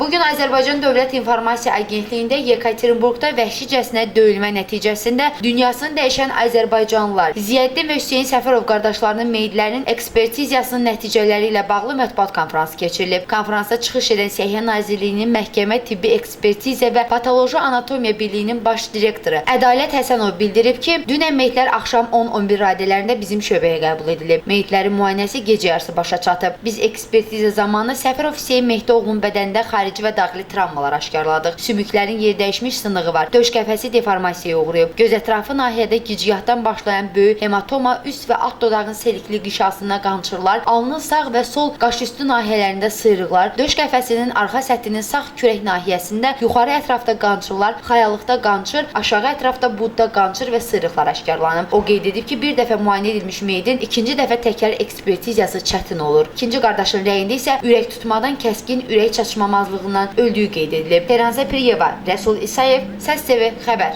Bugün Azərbaycan Dövlət İnformasiya Agentliyində Yekaterinburqda vəhşicəsinə döyülmə nəticəsində dünyasını dəyişən azərbaycanlılar Ziyəddin və Hüseyn Səfərov qardaşlarının meyidlərinin ekspertizasının nəticələri ilə bağlı mətbuat konfransı keçirilib. Konfransda çıxış edən Səhiyyə Nazirliyinin Məhkəmə Tibbi Ekspertiza və Patoloji Anatomiya Birliyinin baş direktoru Ədalət Həsənov bildirib ki, dünən meyidlər axşam 10-11 radələrində bizim şöbəyə qəbul edilib. Meyidlərin müayinəsi gecə yarısı başa çatıb. Biz ekspertiza zamanı Səfərov Hüseyn Mehdioğlunun bədənində xarici və daxili travmalar aşkarladıq. Sümüklərin yerdəyişmiş sınığı var. Döş qəfəsi deformasiyaya uğrayıb. Göz ətrafı nahiyədə gicgahdan başlayan böyük hematoma, üst və alt dodağın selikli qişasına qançırlar, alnın sağ və sol qaşüstü nahiyələrində sıyrıqlar, döş qəfəsinin arxa səthinin sağ kürək nahiyəsində yuxarı ətrafda qançırlar, xayalıqda qançır, aşağı ətrafda budda qançır və sıyrıqlar aşkarlanıb. O qeyd edib ki, bir dəfə müayinə edilmiş meyidin ikinci dəfə təkrar ekspertizası çətin olur. İkinci qardaşın rəyində isə ürək tutmadan kəskin ürək çatışmamazlığından öldüyü qeyd edilib. Pəranzə Piriyeva, Rəsul İsayev, Səs TV xəbər.